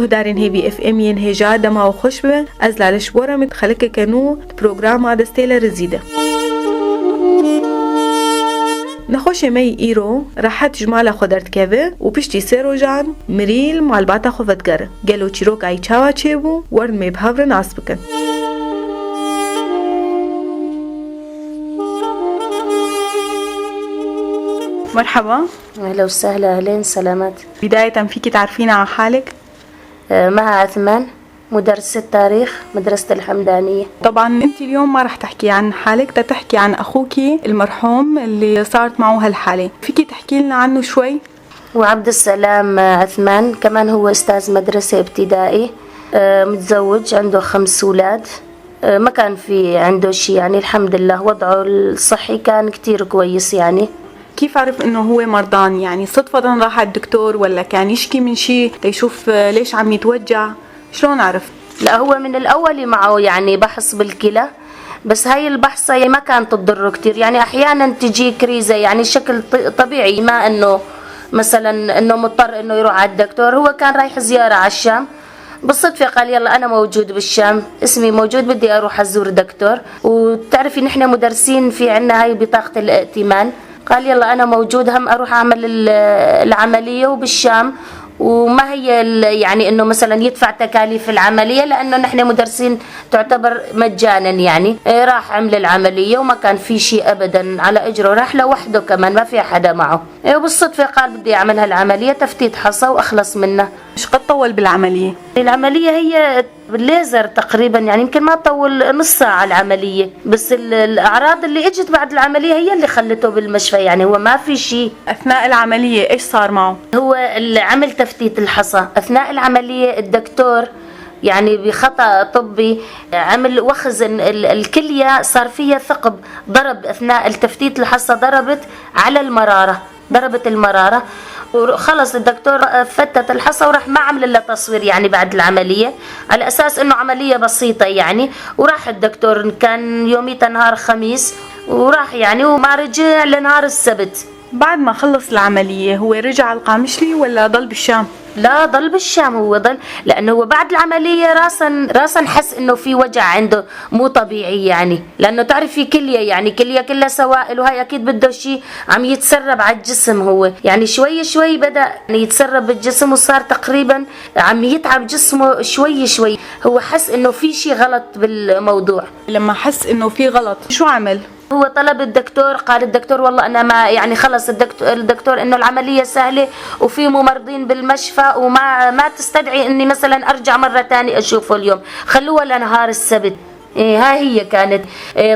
Guhdarên Hêvî FM yên hêja dema we xweş bibe, ez Laleş Bora me di xelekeke nû di programa Destê Lerizî de. Nexweşê me yê îro rehet ji mala xwe derdikeve û piştî sê rojan mirî li malbata xwe vedigere. Gelo çîroka yî çawa çêbû? Werin me bi hev re nas bikin. مرحبا. أهلا وسهلا، أهلين، سلامات. بداية فيكي تعرفينا على حالك؟ مها عثمان، مدرسة تاريخ مدرسة الحمدانية. طبعا انت اليوم ما رح تحكي عن حالك، تحكي عن اخوكي المرحوم اللي صارت معه هالحالة. فيكي تحكي لنا عنه شوي؟ وعبد السلام عثمان كمان هو أستاذ مدرسة ابتدائي، متزوج، عنده 5 أولاد، ما كان في عنده شيء يعني، الحمد لله وضعه الصحي كان كتير كويس يعني. كيف عرف انه هو مرضان؟ يعني صدفة راح على الدكتور ولا كان يشكي من شيء ليشوف ليش عم يتوجع؟ شلون عرف؟ لا، هو من الأول معه يعني بحص بالكلى، بس هاي البحصة ما كانت تضره كتير يعني، أحيانا تجي كريزة يعني شكل طبيعي، ما إنه مثلا إنه مضطر إنه يروح على الدكتور. هو كان رايح زيارة على الشام بالصدفة، قال يلا أنا موجود بالشام، اسمي موجود، بدي أروح أزور دكتور. وتعرفي نحن مدرسين في عنا هاي بطاقة الائتمان، قال يلا أنا موجود هم أروح أعمل العملية وبالشام، وما هي يعني إنه مثلا يدفع تكاليف العملية لأنه نحن مدرسين تعتبر مجانا يعني. راح عمل العملية وما كان في شيء أبدا على إجره، راح لوحده كمان ما في حدا معه. وبالصدفة قال بدي أعمل هالعملية تفتيت حصى وأخلص منها. إيش قد طول بالعملية؟ العملية هي بالليزر تقريبا يعني، يمكن ما طول نص ساعة العملية، بس الأعراض اللي اجت بعد العملية هي اللي خلته بالمشفى يعني، هو ما في شيء. أثناء العملية إيش صار معه؟ هو اللي عمل تفتيت الحصى أثناء العملية، الدكتور يعني بخطأ طبي عمل وخز الكلية، صار فيها ثقب، ضرب أثناء التفتيت الحصى، ضربت على المرارة، ضربت المرارة وخلص الدكتور فتت الحصى وراح ما عمل لها تصوير يعني بعد العملية، على أساس إنه عملية بسيطة يعني. وراح الدكتور، كان يوميتها نهار خميس، وراح يعني وما رجع لنهار السبت. بعد ما خلص العملية هو رجع على القامشلي ولا ضل بالشام؟ لا ضل بالشام، هو ضل، لأنه هو بعد العملية راسا حس إنه في وجع عنده مو طبيعي يعني، لأنه تعرفي كلية يعني، كلية كلها سوائل، وهي أكيد بده شيء عم يتسرب على الجسم. هو يعني شوي شوي بدأ يتسرب بالجسم، وصار تقريبا عم يتعب جسمه شوي شوي. هو حس إنه في شيء غلط بالموضوع. لما حس إنه في غلط شو عمل؟ هو طلب الدكتور، قال الدكتور والله أنا ما يعني خلص الدكتور إنه العملية سهلة وفي ممرضين بالمشفى وما ما تستدعي إني مثلا أرجع مرة تانية أشوفه اليوم، خلوها لنهار السبت. هاي هي كانت.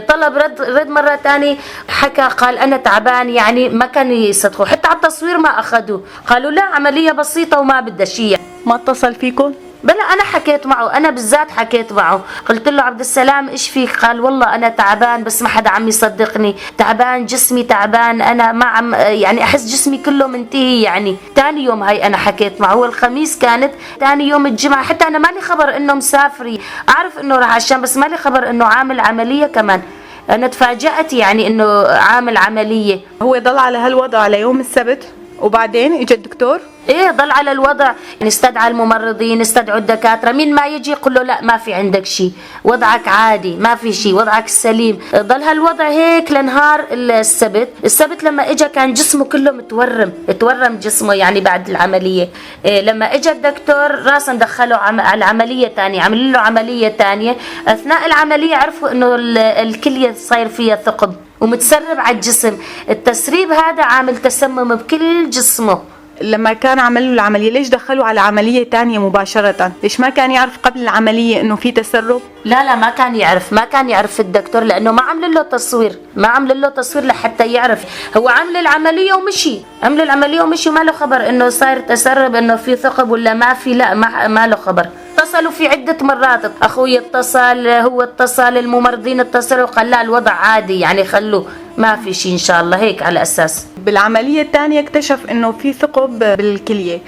طلب رد مرة تانية، حكى قال أنا تعبان يعني، ما كانوا يصدقوا حتى على التصوير ما أخذوه، قالوا لا عملية بسيطة وما بدها شيء. ما اتصل فيكم؟ بلا أنا حكيت معه، أنا بالذات حكيت معه، قلت له عبد السلام إيش فيك؟ قال والله أنا تعبان بس ما حدا عم يصدقني، تعبان جسمي تعبان، أنا ما عم يعني أحس جسمي كله منتهي يعني. تاني يوم هاي أنا حكيت معه، هو الخميس كانت، تاني يوم الجمعة، حتى أنا مالي خبر إنه مسافري، أعرف إنه راح على الشام بس مالي خبر إنه عامل عملية كمان. أنا تفاجأت يعني إنه عامل عملية. هو ضل على هالوضع على يوم السبت وبعدين اجى الدكتور؟ ايه ضل على الوضع يعني، استدعى الممرضين، استدعوا الدكاترة، مين ما يجي يقول له لا ما في عندك شيء، وضعك عادي، ما في شيء، وضعك سليم. ضل هالوضع هيك لنهار السبت. السبت لما اجى كان جسمه كله متورم، تورم جسمه يعني بعد العملية. إيه لما اجى الدكتور راسا دخله على العملية ثانية، عمل له عملية ثانية. اثناء العملية عرفوا انه الكلية صاير فيها ثقب ومتسرب على الجسم، التسريب هذا عامل تسمم بكل جسمه. لما كان عمل له العملية ليش دخلوا على عملية تانية مباشرة؟ ليش ما كان يعرف قبل العملية انه في تسرب؟ لا لا ما كان يعرف، ما كان يعرف الدكتور لانه ما عمل له تصوير، ما عمل له تصوير لحتى يعرف. هو عمل العملية ومشي، عمل العملية ومشي وما له خبر انه صاير تسرب، انه في ثقب ولا ما في، لا ما له خبر. اتصلوا في عدة مرات، اخوي اتصل، هو اتصل، الممرضين اتصلوا، قال لا الوضع عادي يعني، خلوه ما في شيء ان شاء الله، هيك على اساس. بالعملية الثانية اكتشف انه في ثقب بالكلية.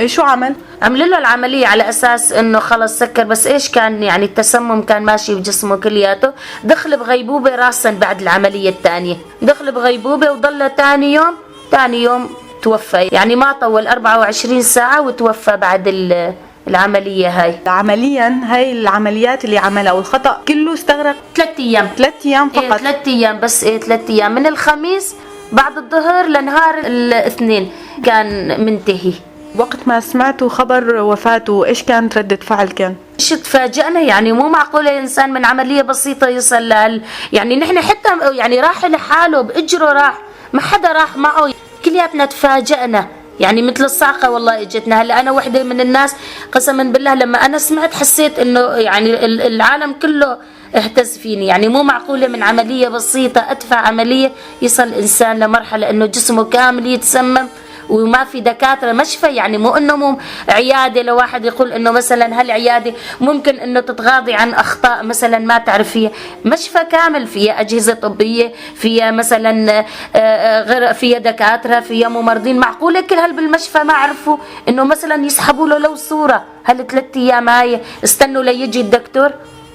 شو عمل؟ عمل له العملية على اساس انه خلص سكر، بس ايش كان يعني التسمم كان ماشي بجسمه كلياته. دخل بغيبوبة راسا بعد العملية الثانية، دخل بغيبوبة وضل ثاني يوم، ثاني يوم توفى، يعني ما طول 24 ساعة وتوفى بعد العملية هاي. عمليا هاي العمليات اللي عملها والخطأ كله استغرق 3 أيام. 3 أيام فقط. 3 أيام بس، إيه 3 أيام، من الخميس بعد الظهر لنهار الاثنين كان منتهي. وقت ما سمعتوا خبر وفاته إيش كانت ردة فعلكم؟ إيش تفاجئنا، يعني مو معقولة إنسان من عملية بسيطة يصل لهال، يعني نحن حتى يعني راح لحاله بإجره، راح ما حدا راح معه، كلياتنا تفاجئنا يعني مثل الصعقة والله اجتنا. هلا أنا وحدة من الناس قسما بالله لما أنا سمعت حسيت إنه يعني العالم كله اهتز فيني، يعني مو معقولة من عملية بسيطة أدفع عملية يصل إنسان لمرحلة إنه جسمه كامل يتسمم وما في دكاترة مشفى، يعني مو إنه مو عيادة لواحد يقول إنه مثلا هالعيادة ممكن إنه تتغاضي عن أخطاء مثلا ما تعرفيها، مشفى كامل فيها أجهزة طبية، فيها مثلا غير، فيها دكاترة، فيها ممرضين، معقولة كل هال بالمشفى ما عرفوا إنه مثلا يسحبوا له لو صورة هال3 أيام هاي استنوا ليجي الدكتور؟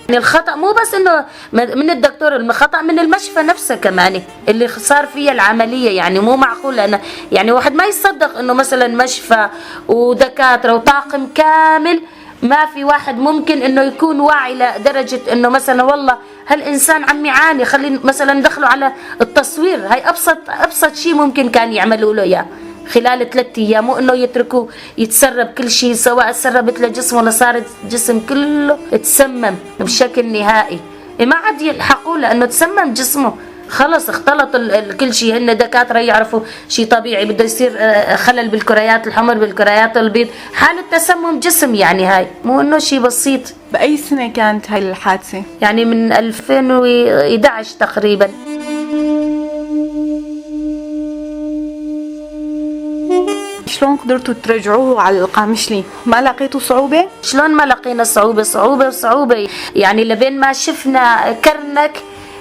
يعني الخطأ مو بس إنه من الدكتور، الخطأ من المشفى نفسه كمان اللي صار فيها العملية. يعني مو معقول، أنا يعني واحد ما يصدق إنه مثلا مشفى ودكاترة وطاقم كامل ما في واحد ممكن إنه يكون واعي لدرجة إنه مثلا والله هالإنسان عم يعاني، خلي مثلا ندخله على التصوير، هاي أبسط شيء ممكن كان يعملوا له إياه خلال 3 أيام، مو إنه يتركوه يتسرب كل شيء، سواء تسربت لجسمه ولا صارت جسم كله تسمم بشكل نهائي، ما عاد يلحقوه لأنه تسمم جسمه خلص، اختلط كل شيء. هن دكاترة يعرفوا شيء طبيعي بده يصير خلل بالكريات الحمر بالكريات البيض، حالة تسمم جسم، يعني هاي مو إنه شيء بسيط. بأي سنة كانت هاي الحادثة؟ يعني من 2011 تقريبا. شلون قدرتوا ترجعوه على القامشلي؟ ما لقيتوا صعوبة؟ شلون ما لقينا صعوبة؟ صعوبة وصعوبة، يعني لبين ما شفنا كرنك،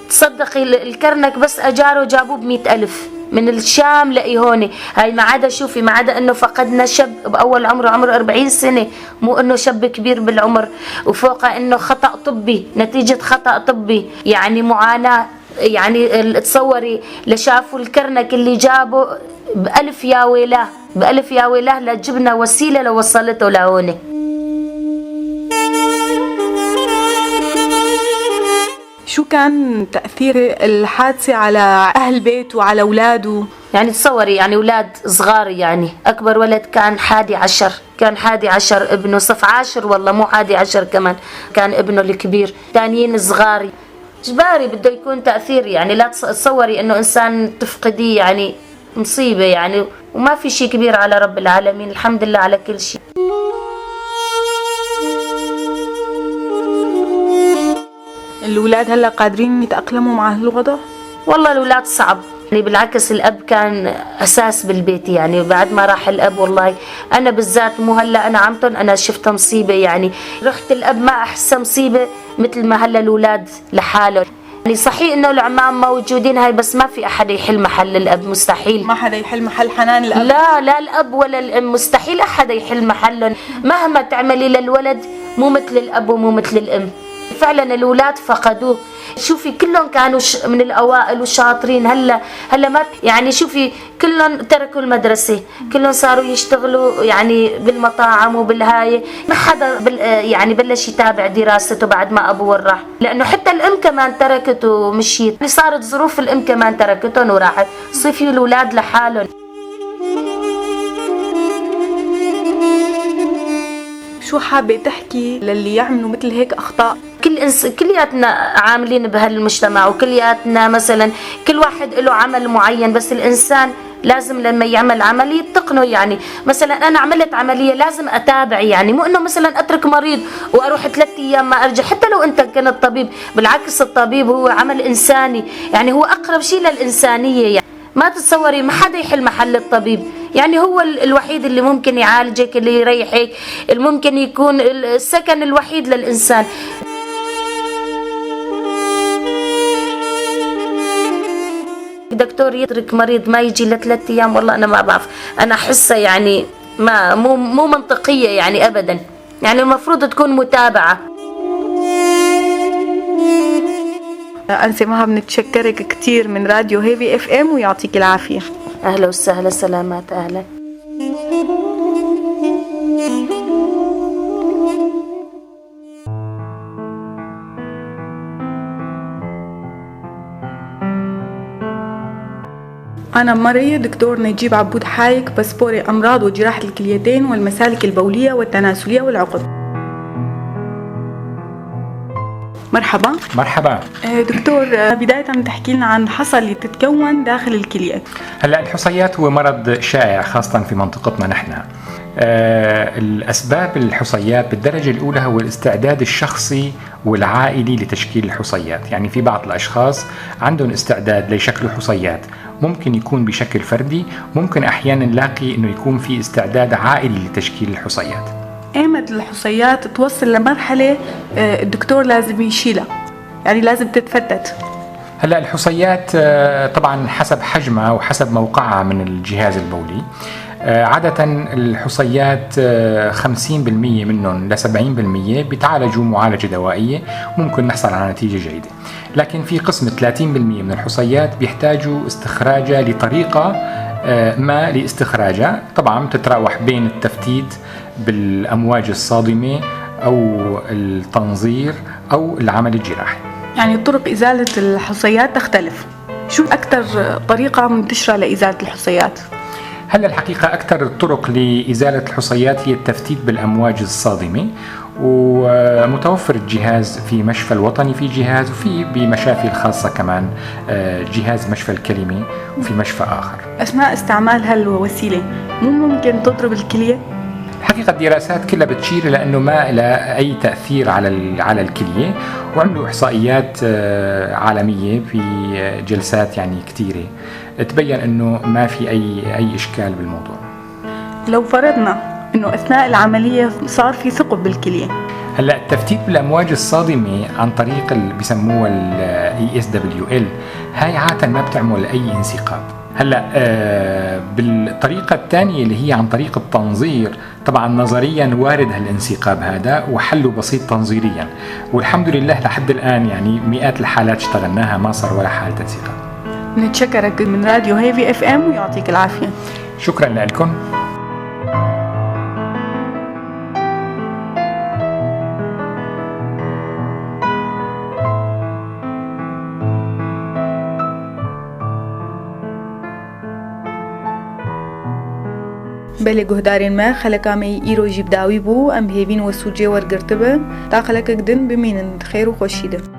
تصدقي الكرنك بس أجاره جابوه ب100,000 من الشام لإيهوني، هاي ما عدا شوفي ما عدا إنه فقدنا شاب بأول عمره، عمره 40 سنة، مو إنه شاب كبير بالعمر، وفوقها إنه خطأ طبي، نتيجة خطأ طبي، يعني معاناة، يعني تصوري لشافوا الكرنك اللي جابه بألف يا ويلاه، بألف يا ويلاه لجبنا وسيلة لوصلته لهون. شو كان تأثير الحادثة على أهل بيته وعلى أولاده؟ يعني تصوري يعني أولاد صغار، يعني أكبر ولد كان 11، كان 11 ابنه صف 10، والله مو 11 كمان، كان ابنه الكبير، تانيين صغار، إجباري بده يكون تأثير، يعني لا تصوري إنه إنسان تفقديه يعني مصيبة، يعني وما في شيء كبير على رب العالمين، الحمد لله على كل شيء. الأولاد هلا قادرين يتأقلموا مع هالوضع؟ والله الأولاد صعب، يعني بالعكس الأب كان أساس بالبيت، يعني بعد ما راح الأب والله أنا بالذات مو هلا أنا عمتن أنا شفت مصيبة، يعني رحت الأب ما أحس مصيبة مثل ما هلا الأولاد لحالهم. يعني صحيح إنه العمام موجودين هاي، بس ما في أحد يحل محل الأب، مستحيل. ما حدا يحل محل حنان الأب. لا، لا الأب ولا الأم، مستحيل أحد يحل محلهم، مهما تعملي للولد مو مثل الأب ومو مثل الأم. فعلا الأولاد فقدوه، شوفي كلهم كانوا من الأوائل وشاطرين، هلا ما يعني شوفي كلهم تركوا المدرسة، كلهم صاروا يشتغلوا يعني بالمطاعم وبالهاي، ما حدا يعني بلش يتابع دراسته بعد ما أبوه راح، لأنه حتى الأم كمان تركت ومشيت، يعني صارت ظروف الأم كمان تركتهم وراحت، صفيوا الأولاد لحالهم. شو حابة تحكي للي يعملوا مثل هيك أخطاء؟ كلياتنا عاملين بهالمجتمع، وكلياتنا مثلا كل واحد له عمل معين، بس الإنسان لازم لما يعمل عمل يتقنه. يعني مثلا أنا عملت عملية لازم أتابع، يعني مو إنه مثلا أترك مريض وأروح 3 أيام ما أرجع، حتى لو أنت كنت طبيب، بالعكس الطبيب هو عمل إنساني، يعني هو أقرب شيء للإنسانية، يعني ما تتصوري ما حدا يحل محل الطبيب، يعني هو الوحيد اللي ممكن يعالجك، اللي يريحك، اللي ممكن يكون السكن الوحيد للإنسان. دكتور يترك مريض ما يجي ل3 أيام، والله أنا ما بعرف، أنا أحسها يعني ما مو منطقية يعني أبدا، يعني المفروض تكون متابعة. أنسة مها بنتشكرك كثير من راديو هيفي اف ام، ويعطيك العافية. أهلا وسهلا، سلامات، أهلا. أنا مرية دكتور نجيب عبود حايك، باسبوري أمراض وجراحة الكليتين والمسالك البولية والتناسلية والعقم. مرحبا. مرحبا. دكتور، بداية تحكي لنا عن الحصى اللي تتكون داخل الكلية. هلا الحصيات هو مرض شائع خاصة في منطقتنا نحن. الأسباب الحصيات بالدرجة الأولى هو الاستعداد الشخصي والعائلي لتشكيل الحصيات، يعني في بعض الأشخاص عندهم استعداد ليشكلوا حصيات، ممكن يكون بشكل فردي، ممكن أحيانا نلاقي أنه يكون في استعداد عائلي لتشكيل الحصيات. ايمت الحصيات توصل لمرحلة الدكتور لازم يشيلها، يعني لازم تتفتت؟ هلا الحصيات طبعا حسب حجمها وحسب موقعها من الجهاز البولي. عادة الحصيات 50% منهم ل 70% بيتعالجوا معالجة دوائية، ممكن نحصل على نتيجة جيدة، لكن في قسم 30% من الحصيات بيحتاجوا استخراجها لطريقة ما لاستخراجها، طبعا بتتراوح بين التفتيت بالأمواج الصادمة أو التنظير أو العمل الجراحي. يعني طرق إزالة الحصيات تختلف. شو أكثر طريقة منتشرة لإزالة الحصيات؟ هلا الحقيقة أكثر الطرق لإزالة الحصيات هي التفتيت بالأمواج الصادمة، ومتوفر الجهاز في مشفى الوطني، في جهاز، وفي بمشافي الخاصة كمان جهاز مشفى الكلمة، وفي مشفى آخر. أثناء استعمال هالوسيلة مو ممكن تضرب الكلية؟ الحقيقة الدراسات كلها بتشير إلى أنه ما لها أي تأثير على الكلية، وعملوا إحصائيات عالمية في جلسات كثيرة تبين أنه ما في أي إشكال بالموضوع. لو فرضنا أنه أثناء العملية صار في ثقب بالكلية؟ هلا التفتيت بالأمواج الصادمة عن طريق اللي بيسموها ال ESWL هاي عادة ما بتعمل أي انسقاب. هلا بالطريقة الثانية اللي هي عن طريق التنظير، طبعا نظريا وارد هالانسقاب هذا وحله بسيط تنظيريا، والحمد لله لحد الآن مئات الحالات اشتغلناها ما صار ولا حالة انسقاب. نتشكرك من راديو هيفي اف ام ويعطيك العافية. شكرا لكم. بله گهدارین ما خلکامی ایرو جیب داوی بو ام هیوین و سوجه ورگرتبه تا خلک دن بمینن خیر و خوشیده.